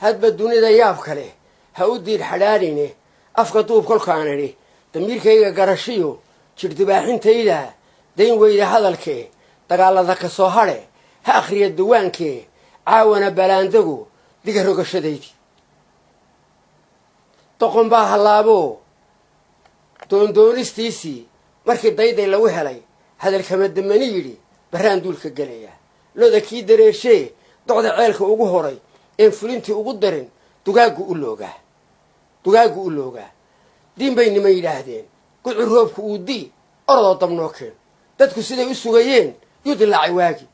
Hadba dunida yaab kale ha u diir xadhaadhine. Afka duub kolkaan idhi, damiirkayga garashiyo jirdibaaxintayda dayn weyda hadalkee, dagaalada ka soo hadhe ha akhriya dawaankee, caawana balaandagu diga rogashadaydii. Doqon baa hallaaboo doondoonistiisii markii dayday lagu helay, hadalkama damani yidhi, barraan duulka gelaya. Loda kii dareeshee docda ceelka ugu horay een fulintii ugu darin, dugaaggu u loogaa, dugaaggu u loogaa. Diin bay niman yidhaahdeen, gucu roobku uu dii, orodoo dabnoo keen. Dadku siday u sugayeen yuu dilaacay waagi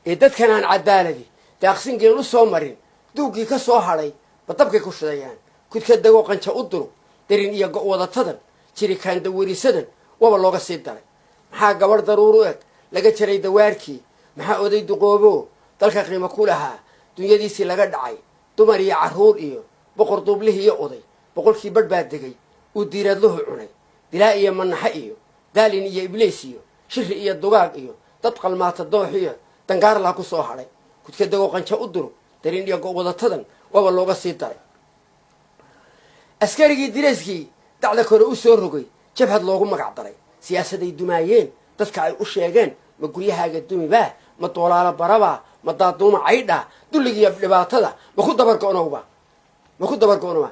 ee dadkan aan cadaaladi daaqsingeen u soo marin, duuggii ka soo hadhay ba dabkay ku shidayaan. Kudka dagoo qanja u duro, darin iyo go-wadatadan, jirikaan dawarisadan waba looga sii daray. Maxaa gabadh daruur u eg laga jaray dawaarkii? Maxaa oday duqoobo dalka qiimo ku lahaa dunyadiisii laga dhacay? Dumar iyo carruur iyo boqor duublihii iyo oday boqolkii badh baa degay uu diiradluhu cunay. Dilaa iyo manaxe iyo daalin iyo ibliis iyo shiri iyo dugaag iyo dad qalmaata doox iyo dangaarlaa ku soo hadhay. Kudka dagoo qanjo u duro, darin iyo go-wadatadan waba looga sii daray. Askarigii dirayskii dacda kore u soo rogay, jabhad loogu magac daray, siyaasaday dumaayeen dadka ay u sheegeen, ma guryahaaga dumibaa, ma doolaalo barabaa, ma daaduuma caydhaa, dulligiiyo dhibaatada ma ku dabargo'nowba, ma ku dabargo'nowba?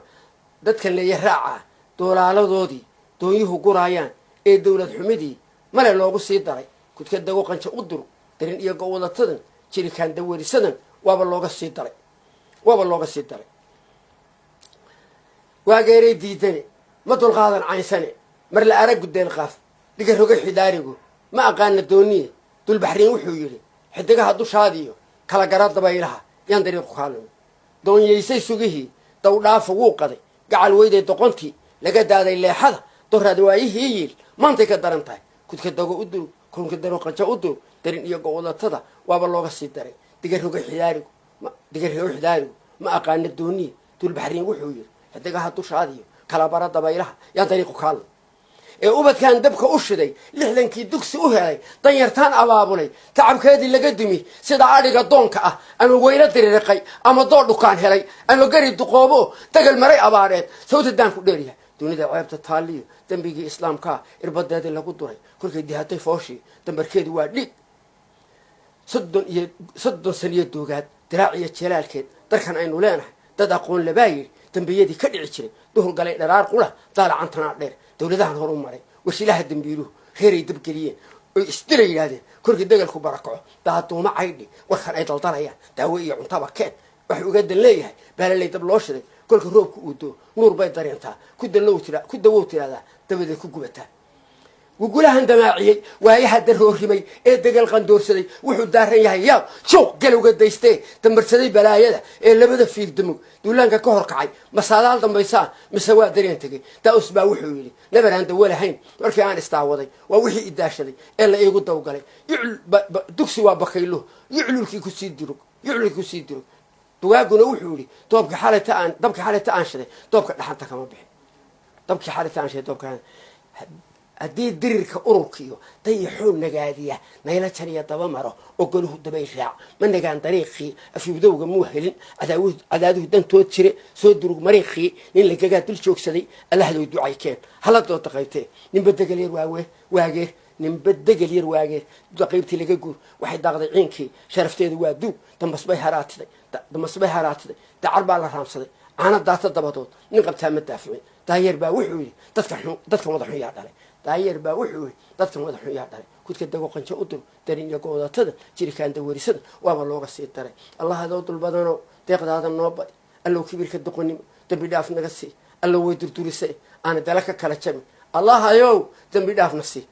Dadkan leeya raaca doolaaladoodii doonyuhu guraayaan ee dowlad xumidii male loogu sii daray. Kudka dago qanjo u duro, darin iyo go-wadatadan, jirikaan dawarisadan waaba looga sii daray, waaba looga sii daray. Waageeray diidane, ma dulqaadan caynsane, mar la arag gudeel qaaf diga roga xidaarigu, ma aqaana dooniye. Dulbaxriin wuxuu yidhi, xidigaha dushaadiyo kala gara dabaylaha yaan dariiqu kaalumi. Doonyaysay sugihii dawdhaafo wuu qaday, gacal weyday doqontii laga daaday leexada. Doraad waayihii yiil maantay ka daran tahay. Kudka dago u durug, kunka daro qanjo u durug, darin iyo go-wadatada waaba looga sii daray. Diga roga xidaarigu, diga roga xidaarigu, ma aqaana dooniye. Dulbaxriin wuxuu yidhi, xidigaha dushaadiyo kala bara dabaylaha yaan dariiqu kaalumi. Ee ubadkan dabka u shiday, 60kii dugsi u helay, danyartaan abaabulay, tacabkeedii laga dumi sida adhiga doonka ah, ama weylo diririqay, ama doo dhukaan helay, ama gari duqoobo dagal maray abaareed, sawta daan ku dheeryahay. Dunida ceebta taaliyo dembigii islaamkaa irbadeedii lagu duray, kolkay dihatay fooshii dambarkeedu waa dhiig. 30 iyo 30 saniyo doogaad, diraac iyo jelaalkeed darkan aynu leenahay, dad aqoon labaa yidhi dembiyadii ka dhici jiray. Duhur galay dharaar qula daalacantanaa dheer, dowladahan horu maray, washilaha dambiiluhu reeray dabgeliyeen oy isdila yidhahdeen. Korkii degalku barakaco, daaduuma caydhi, warkan ay daldalayaan daawo iyo cuntaba keen. Waxay uga dan leeyahay baalalay dab loo shiday, kolka roobka uu doo nuur bay dareentaa, ku dalow tira, ku dawow tiraahdaa, dabadeed ku gubataa. Gugulahan damaaciyey, waayaha daroorimay ee degal qandoorsaday, wuxuu daaran yahay yaab juuq galowga daystee, dambarsaday balaayada ee labada fiig damog duulaanka ka hor kacay. Masaadaal dambaysaa mise waa dareen tegey? Daa-us baa wuxuu yidhi, nabar aan dawo lahayn markii aan istaawaday, waa wixii idaashaday ee la iigu dawgalay. Dugsi waa bakayluhu, yuclulkii kusii durug, yuclulkii kusii durug. Dugaaguna wuxuu yidhi, doobka xalayta aan dabkii xalayta aan shiday, doobka dhaxanta kama bixin. Dabkii xalayta aan shiday doobka. Haddii dirirka ururkiiyo dayaxoo nagaadiya nayla janiya daba maro, ogoluhu dabay raac, ma nagaan dariiqii afyubdowga muu helin, cadaaduhu dantood jire soo durug mariiqii. Nin lagagaa dul joogsaday, allahdow ducay keen hala doonta qaybtee. Ninba degel yar waawe waageer, ninba degel yar waageer, qaybtii laga guur. Waxay daaqday ciinkii, sharafteedu waa duug. Dambasbay haraatiday, dambasbay haraatiday, dacar baa la raamsaday, caana daata dabadood nin qabtaa ma daaficin. Daayeer baa wuxuu yidhi, dadka xun, dadkan wada xun yaa dhalay? Daayeer baa wuxuu yidhi, dadkan wada xun yaa dhalay? Kudka dago qanjo u duro, darin iyo goodatada, jirikaan dawarisada waaba looga sii daray. Allah adoo dul badanow, deeqdaada noo badi. Allow kibirka doqonnimo dembi dhaaf naga sii. Allow way durdurisay aana dala ka kala jabin. Allah ayow dembi dhaafna sii.